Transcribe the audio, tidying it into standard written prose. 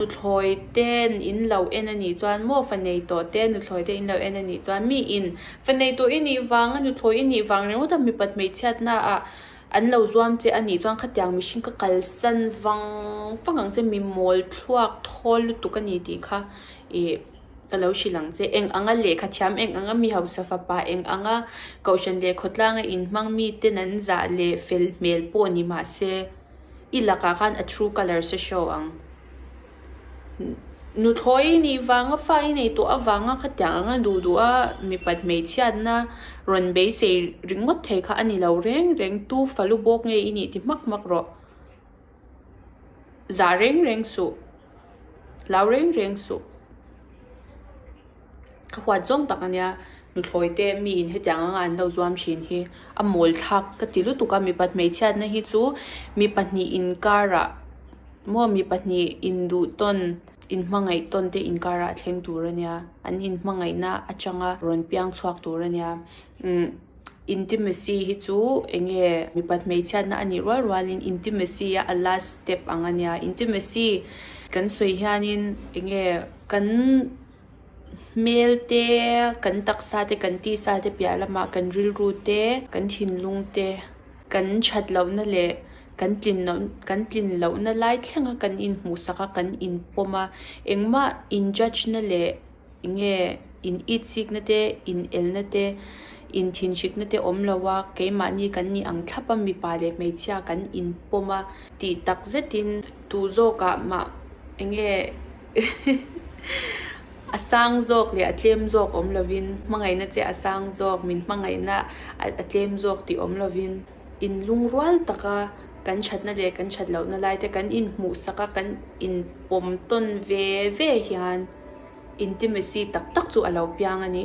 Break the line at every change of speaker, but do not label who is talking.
Nuthlawi ten in lo en a nih chuan maw fa nei tawh te nuthlawi te in lo en a nih chuan mi in fa nei tawh i nih vang a nuthlawi i nih vang ringawt a mipat hmeichhiatna ah an lo zuam che a nih chuan khatiang mihring ka kalsan vang vang ang che mi mawl thluak thawl lutuk a ni tih kha ih ka lo hrilh ang che. Eng anga lehkha thiam eng anga mi hausa fapa eng anga kohhran leh khawtlanga inhmang miten an zah leh fel hmel pawh ni mahse i lakah khan a true colours a show ang. Nuthlawi nih vanga fa i nei tawh avanga khatiang anga duh duh a mipat hmeichhiatna rawn beisei ringawt thei kha a ni lo reng reng tu falu bawk nge i nih ti hmak hmak rawh. Zah reng reng suh. Hlau reng reng suh. Ka huat zawng tak a nia nuthlawi te mi in hetiang anga an lo zuam thin hi a mawl thlak ka ti lutuk a mipat hmeichhiatna hi chu mi pahnih inkarah maw mi pahnih induh tawn inhmangaih tawn te inkarah a thleng tur a nia an inhmangaihna atanga rawn piang chhuak tur a nia umm intimacy hi chu eng nge mipat hmeichhiatna a nih rual rualin intimacy a a last step ang a nia intimacy kan sawi hianin eng nge kan. Hmel te, kan taksa te, kan tisa te piah lamah kan rilru te, kan thinlung te, kan that lohna leh kan tlin loh kan tlin lohna lai thlenga kan inhmuhsak a, kan inpawm a, engmah in judge na leh eng nge in itsikna te, in elna te, in thinhrikna te awm lo a, keimahni kan nih ang thlap a mipa leh hmeichhia kan inpawm a tih tak zetin tu zawkah mah eng nge. A sang zawk leh a tlem zawk awm lovin, hmangaihna che a sang zawk, min hmangaihna a tlem zawk tih awm lovin, inlungrual taka kan thatna leh kan that lohna lai te kan inhmuhsak a, kan inpawm tawn ve ve hian intimacy tak tak chu a lo piang a ni.